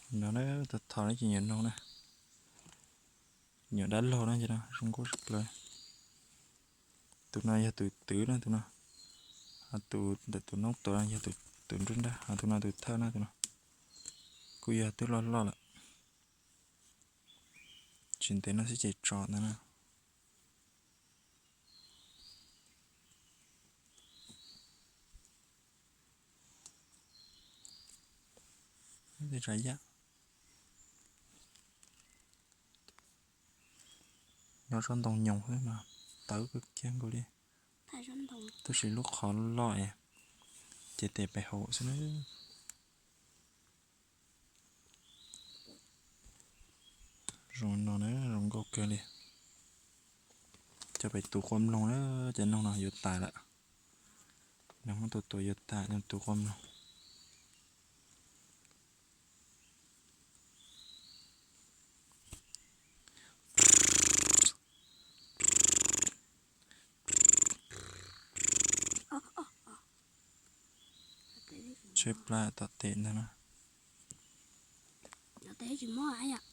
No na, tau thom na ces nyuam no na, nyuam dab laug na ces no zoo nkauj tshaj plaws. Tus no yog tus twv na, tus no, ho tus ntawm tus noob tuav no yog tus nruab nrab, ho tus no tus thawj na, tus no kuj yog twb loj loj lawm. Tsis ntev no xwb ces tso ntawd na. Tej tsav yam nyob tsob ntoo nyoos xwb mas tawv kawg kiag nkaus li. Tab sis lub qhov loj es ces tes pes haum xwb na. Zoo no na, zoo nkauj kawg li. Coj pem tus qua mloog na, cov noog no yuav tas lawm. Noog muab tus tuav yuav tas, coj tus qua mloog. Tshaib plab tom tes ntag na. Cov tes tsis mob yom?